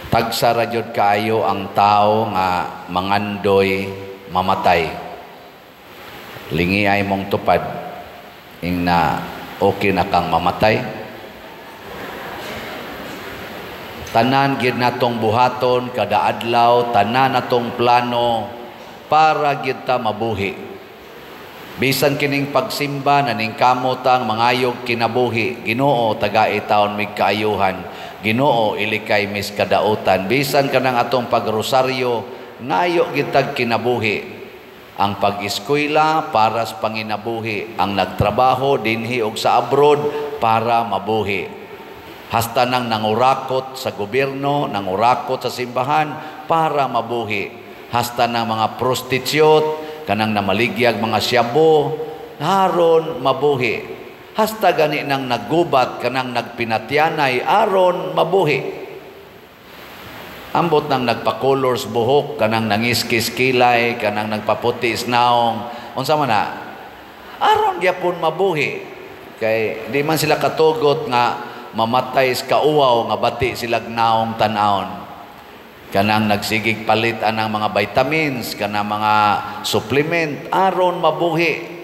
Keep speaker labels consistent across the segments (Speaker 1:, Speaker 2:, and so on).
Speaker 1: Tagsa ra gyud kaayo ang tao nga mangandoy mamatay. Lingi ay mong tupad ing na okay na kang mamatay. Tanan gyud natong buhaton kada adlaw, tanan natong plano para gyud ta mabuhi. Bisan kining pagsimba naningkamot ang mangayog kinabuhi, Ginoo, tagai taon mig kaayuhan, Ginoo, ilikay mis kadautan. Bisan kanang atong pagrosaryo, ngayo gyud tag kinabuhi. Ang pag-eskwela para sa panginabuhi, ang nagtrabaho dinhi og sa abroad para mabuhi. Hasta nang nangurakot sa gobyerno, nangurakot sa simbahan para mabuhi. Hasta nang mga prostitute, kanang namaligyag mga syabo, aron mabuhi. Hasta gani nang naggubat, kanang nagpinatyanay, aron mabuhi. Ambot nang nagpa-colors buhok, kanang nangiskis kilay, kanang nagpaputi naong, unsa man na, aron gyapon mabuhi. Kay di man sila katugot nga mamatay sa kauwaw nga bati silag naong tan-awon. Kanang nagsigig palit anang mga vitamins, kanang mga supplement, aron mabuhi.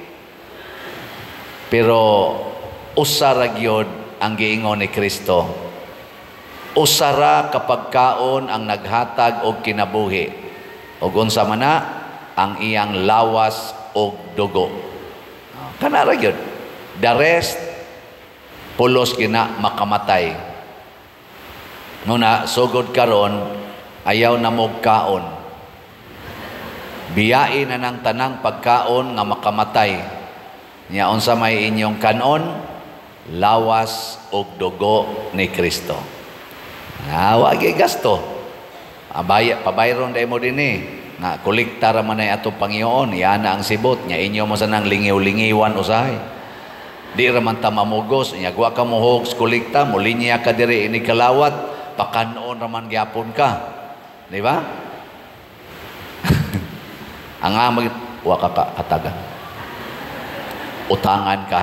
Speaker 1: Pero usa ra gyud ang giingon ni Kristo. Usa ra kapag kaon ang naghatag og kinabuhi. Og unsa man na ang iyang lawas og dugo. Kana ra gyud. The rest pulos gina makamatay. Nuna sugod karon ayaw na mo kaon. Biyain na ng tanang pagkaon nga makamatay. Nya unsa may inyong kanon? Lawas og dugo ni Kristo. Ah, wa gyud gasto. Abaya pabayron day mo dinhi. Nga kolekta ra man ay atong Panginoon, yana ang sibot nya inyo mo sanang lingiw-lingiwan usahay. Di ra man ta mamugos, nya wa ka mohog kolekta, molinya ka diri ini kalawat, pakanon ra man gyapon ka. Di ba? Ang amag wa ka katagan. Utangan ka.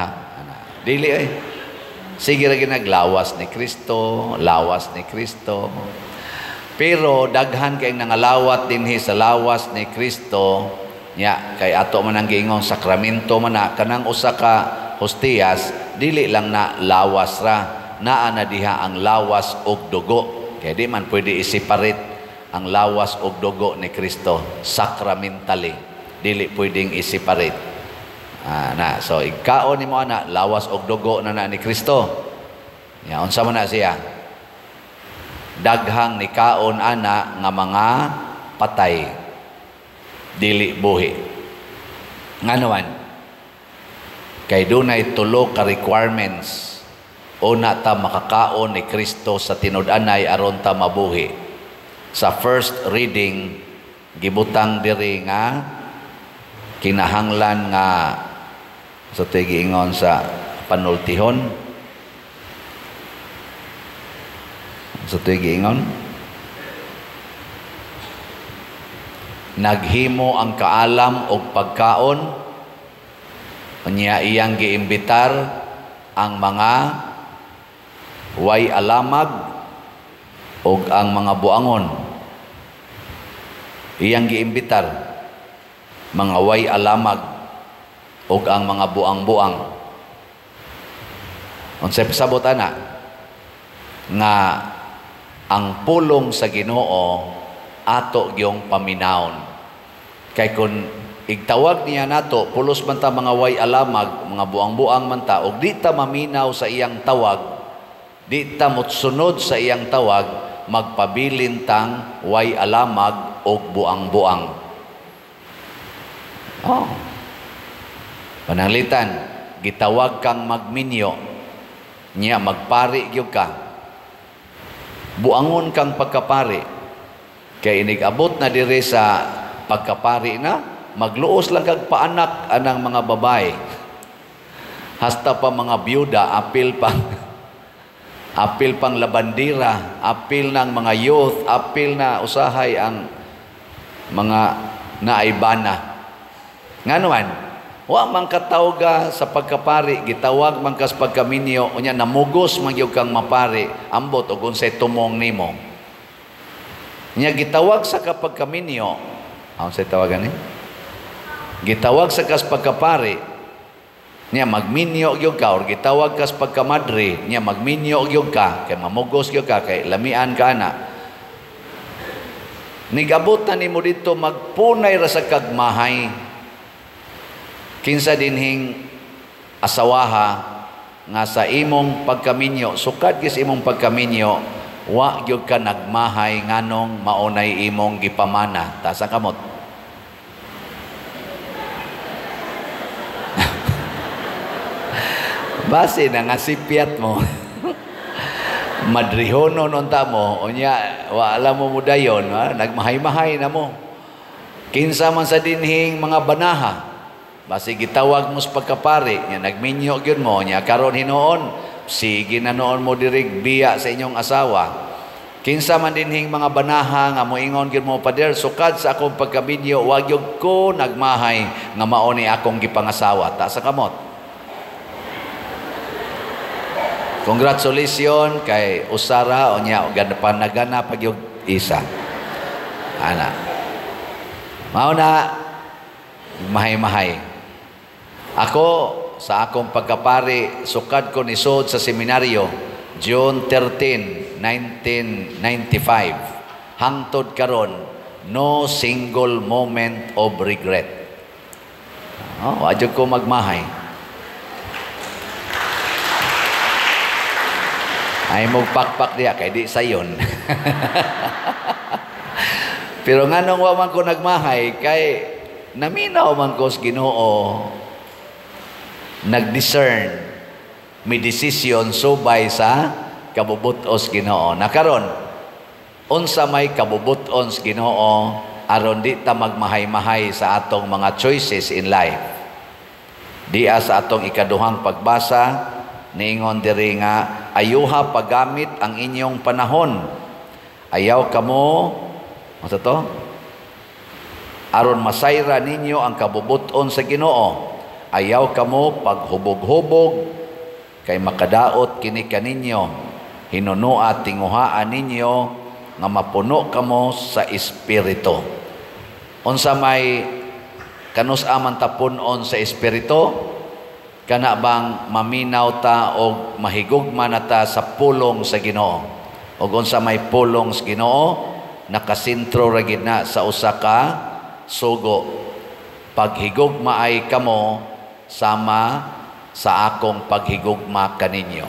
Speaker 1: Dili ay. Sige ra ginaglawas ni Kristo, lawas ni Kristo. Pero daghan kay nangalawat dinhi sa lawas ni Kristo, nya kay ato man ang giingon sakramento man na kanang usa ka hostiyas, dili lang na lawas ra, naa na diha ang lawas og dugo. Kay di man pwede i-separate ang lawas og dugo ni Kristo sacramentally. Dili pwedeng i-separate. Ah, na so igkaon nimo ana lawas og dugo na na ni Kristo. Nya unsa man na siya? Daghang nikaon ana nga mga patay, dili buhi. Ngano man? Kay dunay tulo ka requirements una ta makakaon ni Kristo sa tinud-anay aron ta mabuhi. Sa first reading gibutang diri nga kinahanglan nga sa tigiingon sa panultihon, sa tigiingon naghimo ang kaalam og pagkaon, unya iyang giimbitar ang mga way alamag og ang mga buangon. Iyang giimbitar mga way alamag og ang mga buang-buang. Unsay pasabot ana? Nga ang pulong sa Ginoo ato gyung paminawon. Kay kun igtawag niya nato, pulos man ta mga way alamag, mga buang-buang man ta, og di ta maminaw sa iyang tawag, di ta motsunod sa iyang tawag, magpabilin tang way alamag og buang-buang. Oh. Pananglitan, gitawag kang magminyo, niya magpari gyud ka. Buangon kang pagkapari. Kay inigabot na diri sa pagkapari na, magluos lang kag paanak anang mga babae. Hasta pa mga byuda, apil pa apil pang labandira, apil ng mga youth, apil na usahay ang mga naibana. Ngano man, wa man katawga sa pagkapari, gitawag man kas pagkaminyo, unya namugos man gyud kang mapari, ambot og unsay tumong nimo. Nya gitawag sa ka pagkaminyo, ang sa tawagan ni? Gitawag sa kas pagkapari, niya magminyo gyud ka, or gitawag kas pagkamadre, niya magminyo gyud ka, kay mamugos gyud ka, kay lamian ka na. Nigabot na nimo dito, magpunay ra sa kagmahay. Kinsa dinhing asawaha nga sa imong pagkaminyo, sukad gis imong pagkaminyo, wa gyud ka nagmahay nganong maunay imong gipamana? Taas ang kamot. Base na nga sipyat mo. Madrihono nun ta mo, unya, wala mo mudayon, ha? Nagmahay-mahay na mo. Kinsa man sa dinhing mga banaha, basi gitawag mo sa pagkapari, nya nagminyo gyud mo, nya karon hinuon, sige na noon mo dirig biya sa inyong asawa. Kinsa man dinhing mga banaha nga moingon gyud mo, "Pader, sukad sa akong pagkaminyo, wa gyud ko nagmahay nga mao ni akong gipangasawa." Taas sa kamot. Congratulations kay usara unya panagana pag yung isa. Ana. Mao na mahay-mahay. Ako sa akong pagkapari, sukad ko nisod sa seminaryo June 13, 1995. Hangtod karon, no single moment of regret. Oh, wa jud ko magmahay. Ay magpakpak diya kay di sayon. Pero nganong wa man ko nagmahay kay naminaw man ko sa Ginoo, nag-discern, may decision subay sa kabubut-os Ginoo. Nakaron unsa may kabubut-on sa Ginoo aron di ta magmahay-mahay sa atong mga choices in life? Diya sa atong ikaduhang pagbasa, niingon diri nga ayuha paggamit ang inyong panahon. Ayaw kamo, unsa to? Aron masayra ninyo ang kabubuton sa Ginoo. Ayaw kamo paghubog-hubog kay makadaot kini kaninyo. Hinunua tinguhaan ninyo nga mapuno kamo sa espiritu. Unsa may kanus-a man ta punon sa espiritu? Kana bang maminaw ta og mahigugma na ta sa pulong sa Ginoo? Og unsa may pulong sa Ginoo, nakasentro ra gid na sa usa ka sugo. Paghigugma ay kamo sama sa akong paghigugma kaninyo.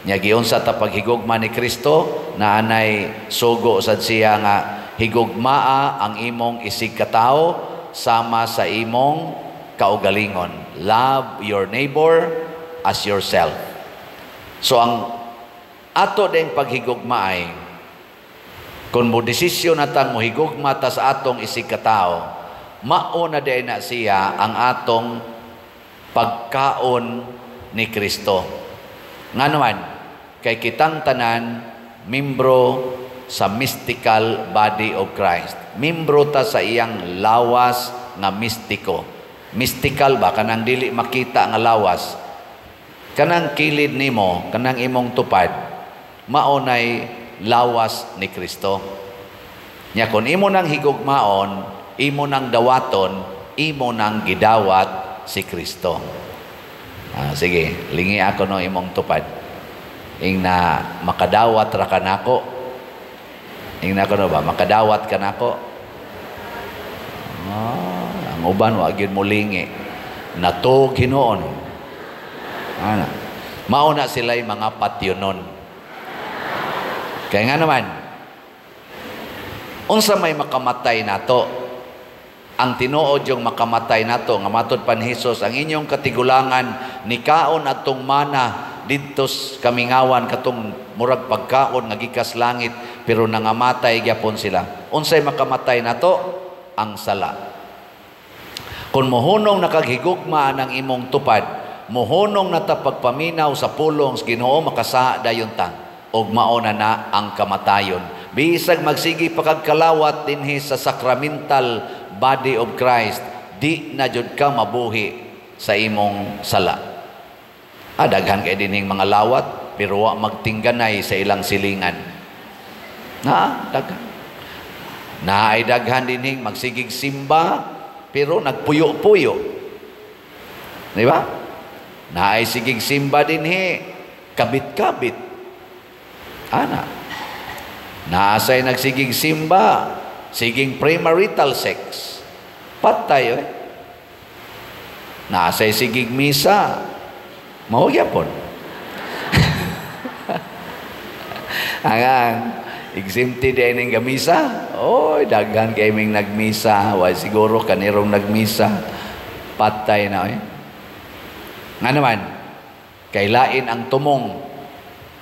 Speaker 1: Nya giunsa ta paghigugma ni Kristo, naanay sugo sad siya nga higugmaa ang imong isig katawo sama sa imong kaugalingon. Love your neighbor as yourself. So ang ato ding paghigugma ay kung mo desisyon natang mohigugma ta sa atong isig katawo, mao na din na siya ang atong pagkaon ni Kristo. Nganuman, kay kitang tanan membro sa mystical body of Christ. Membro ta sa iyang lawas nga mistiko. Mystical ba? Kanang dili makita nga lawas. Kanang kilid nimo, kanang imong tupad, mao nay lawas ni Kristo. Nya kun imo nang higugmaon, imo nang dawaton, imo nang gidawat si Kristo. Sige, lingi ako no imong tupad. Ing na makadawat ra kanako. Ing na ko no ba makadawat kanako? Ang uban wa gyud mo lingi. Natog hinuon. Ana. Mao na sila'y mga patyonon. Kaya nga naman, unsa may makamatay nato? Ang tinuod yung makamatay nato nga matud pa ni Hesus, ang inyong katigulangan nikaon atong mana didto kamingawan, katong murag pagkaon nga gikas langit, pero nangamatay gyapon sila. Unsay makamatay nato? Ang sala. Kung mohunong nakaghigugma ng imong tupad, mohunong na ta pagpaminaw sa pulong sa Ginoo, makasaha dayon ta og mao na na ang kamatayon. Bisag magsigi pa kag kalawat dinhi sa sacramental body of Christ, di na jud ka mabuhi sa imong sala. Daghan kay dinhing mga lawat pero wa magtingganay sa ilang silingan. Na daghan. Naay daghan dinhing magsigig simba pero nagpuyo-puyo. Di ba? Naay sigig simba dinhi kabit-kabit. Ana. Naasay nagsigig simba, siging premarital sex. Patay eh. Naasay sigig misa, mao gyapon. Ang exempted din ning gamisa. Oy, daghan kay ming nagmisa, wa siguro kanirong nagmisa. Patay na oy. Nga naman, kailain ang tumong.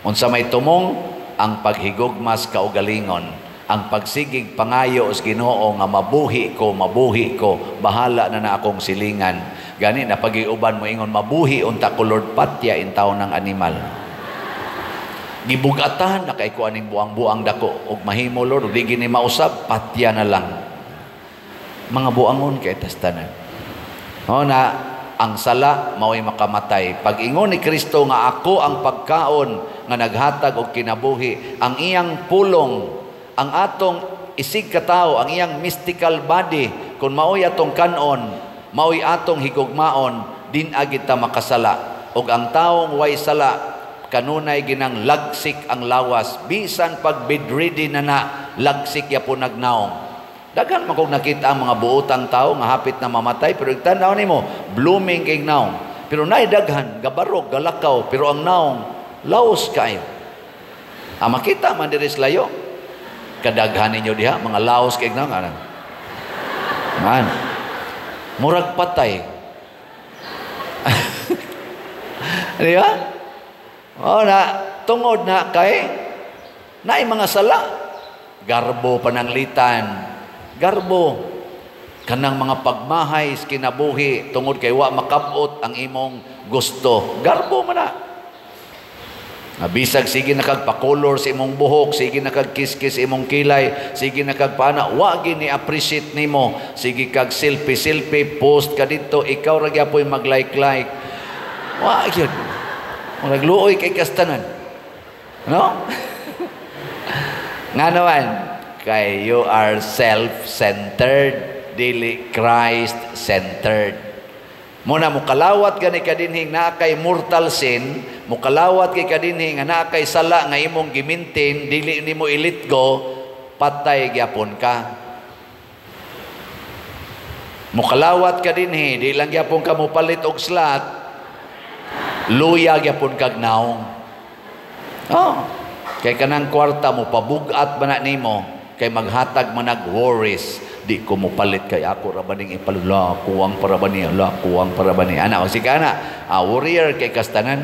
Speaker 1: Unsa may tumong? Ang paghigugmas kaugalingon, ang pagsigig pangayo sa Ginoo nga mabuhi ko, bahala na na akong silingan. Gani na pagiuban mo ingon mabuhi unta ko Lord, patya in taon ng animal. Gibugatan na kay ko aning buang-buang dako og mahimo Lord, di gini mausab, patya na lang. Mga buangon kay tas tanan. O na ang sala mao'y makamatay. Pag ingon ni Kristo nga ako ang pagkaon nga naghatag og kinabuhi, ang iyang pulong, ang atong isig katawo, ang iyang mystical body, kung mao'y atong kanon, mao'y atong higugmaon, din agit ta makasala. Og ang taong way sala, kanunay ginang lagsik ang lawas, bisan pag bedridden na na, lagsik ya po nagnaong. Daghan man kog nakita ang mga buotang tao nga hapit na mamatay, pero tanaw nimo blooming kay naong. Pero naay daghan gabarog, galakaw, pero ang naong laos kayo. Ah, makita man diri sa layo. Kadaghan ninyo diha mga laos kay naong ana. Man. Murag patay. Di ba? O na tungod na kay naay mga sala, garbo pananglitan. Garbo kanang mga pagmahay sa kinabuhi tungod kay wa makabot ang imong gusto. Garbo man na. Bisag sige na kag pakolor sa imong buhok, sige na kag kiskis imong kilay, sige na kag pana, wa gini appreciate nimo. Sige kag selfie selfie post ka didto, ikaw ra gyapoy mag-like like. Wa gyud. Murag luoy kay kastanan. No? Nga naman, kay you are self-centered, dili Christ-centered. Muna mukalawat gani kadinhing naa kay mortal sin, mukalawat kay kadinhing nga naa kay sala nga imong gimintin, dili nimo i-let go, patay gyapon ka. Mukalawat kadinhi, di lang gyapon ka mopalit og slot, luya gyapon kag naong. Oh, kay kanang kwarta mo pabugat man na nimo, kay maghatag man nag worries. Di ko mopalit kay ako ra ba ning ipalula, kuwang para ba niya, la kuwang para ba niya. Ana, o sige ana, warrior kay kastanan,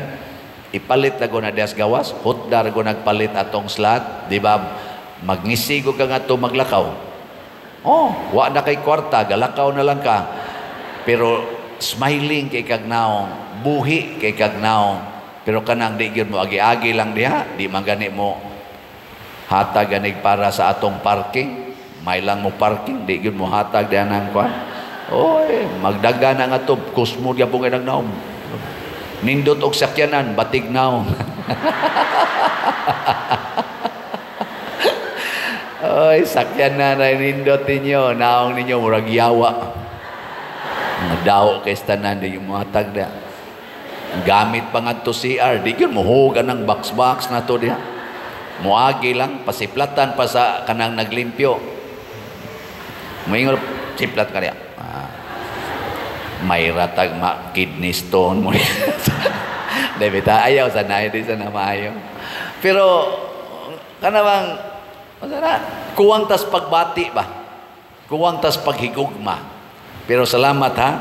Speaker 1: ipalit na go na dias gawas, hotdar go nagpalit atong slot, di ba? Magnisigo ka nga to maglakaw. Oh, wa na kay kwarta, galakaw na lang ka. Pero smiling kay kag naong, buhi kay kag naong. Pero kanang di gyud mo agi-agi lang diha, di man gani mo hatag ganig para sa atong parking. May lang mo parking, di gyud mo hatag diha nang kwan. Oy, magdaga na nga to, kusmo gyapon kay nagnaom. Nindot og sakyanan, batig naong. Oy, sakyanan ay nindot ninyo, naong ninyo murag yawa. Daw kay tanan di mo hatag diha. Gamit pa ngadto CR, di gyud mohugan ang box-box na to diha. Moagi lang, pasiplatan pa sa kanang naglimpyo. Moingon, siplat ka diha. Ah, may ratag ma kidney stone mo. Dili ta ayaw sa na, di sa na maayo. Pero kanabang na, kuwang tas pagbati ba? Kuwang tas paghigugma. Pero salamat ha.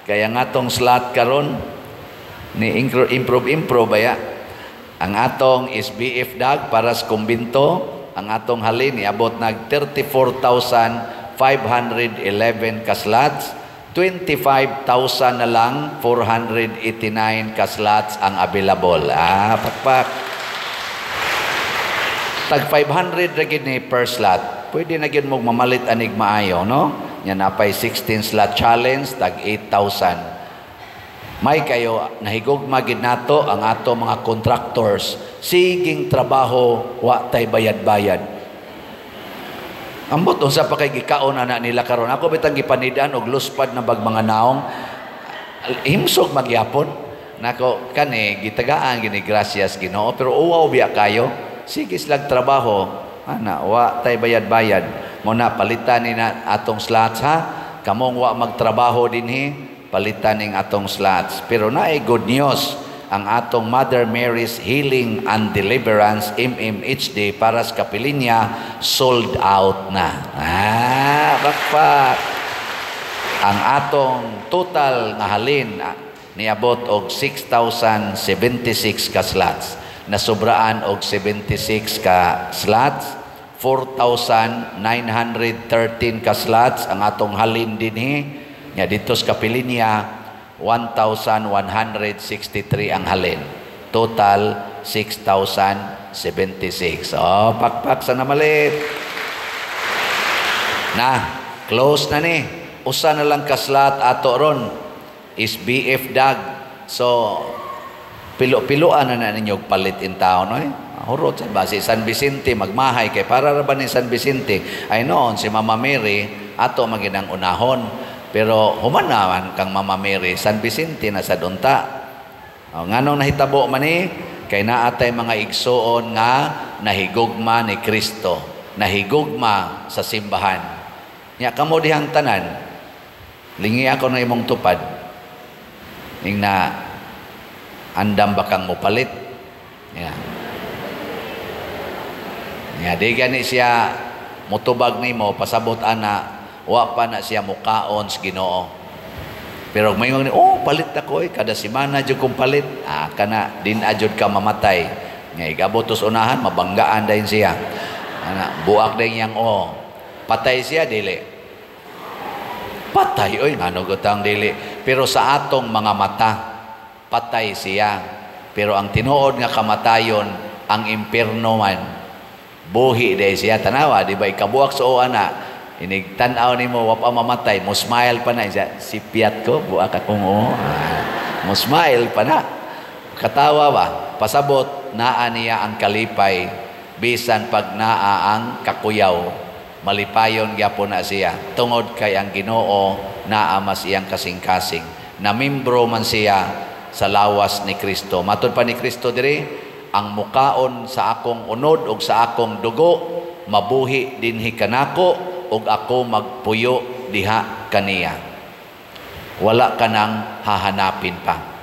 Speaker 1: Kaya nga tong slot karon ni improve baya. Ang atong SBF dag para sa kumbinto, ang atong halin niabot nag 34,511 ka slots, 25,000 na lang 489 ka slots ang available. Ah, pakpak. Tag 500 ra gid ni per slot. Pwede na gyud mo mamalit anig maayo, no? Nya napay 16 slot challenge tag 8,000. May kayo nahigugma gid nato ang ato mga contractors. Siging trabaho, wa tay bayad-bayad. Ambot unsa pa kay gikaon ana nila karon. Ako bitang gipanidaan og luspad na bag mga naong. Himsog magyapon. Nako kani gitagaan gini grasias Ginoo, pero uwaw biya kayo. Sige slag trabaho ana, wa tay bayad-bayad. Mo na palitan ni na atong slots ha. Kamong wa magtrabaho dinhi, palitan ning atong slots. Pero naay good news, ang atong Mother Mary's Healing and Deliverance MMHD para sa Kapilinya sold out na. Ah, bakpak. Ang atong total nga halin niabot og 6,076 ka slots. Nasubraan og 76 ka slots, 4,913 ka slots ang atong halin dinhi. Nya dito sa Kapilinya 1,163 ang halin. Total 6,076. Oh, pakpak sa namalit. Na, close na ni. Usa na lang ka slot ato ron is BF Dag. So, pilo-piloan na na ninyo palit in town, no, eh? Hurot sa base San Vicente magmahay kay para ra ba ni San Vicente ay noon si Mama Mary ato maginang unahon, pero human naman kang Mama Mary, San Vicente na sa dunta. O, nganong nahitabo man ni kay naatay mga igsuon nga nahigugma ni Kristo, nahigugma sa simbahan. Nya kamo dihang tanan, lingi ako na imong tupad. Ning na andam ba kang mopalit? Ya. Ya, di gani siya mutubag nimo pasabot ana, wa pa na siya mukaon sa Ginoo. Pero may mga oh palit ako eh, kada semana jud kong palit. Ah, kana din ajud ka mamatay. Nga igabot tos unahan mabanggaan dayon siya. Ana buak dayon yang oh. Patay siya dili. Patay oy, ngano gutang dili. Pero sa atong mga mata patay siya. Pero ang tinuod nga kamatayon ang impierno man. Buhi day siya, tanawa di ba ikabuak sa o ana. Inig tan-aw nimo wa pa mamatay, mo smile pa na siya. Sipiat ko, buak akong o. Ah, mo smile pa na. Katawa ba? Pasabot naa niya ang kalipay bisan pag naa ang kakuyaw. Malipayon gyapon na siya tungod kay ang Ginoo naa mas iyang kasing-kasing. Namimbro man siya sa lawas ni Kristo. Matud pa ni Kristo diri, ang mukaon sa akong unod ug sa akong dugo mabuhi dinhi kanako ug ako magpuyo diha kaniya. Wala ka nang hahanapin pa.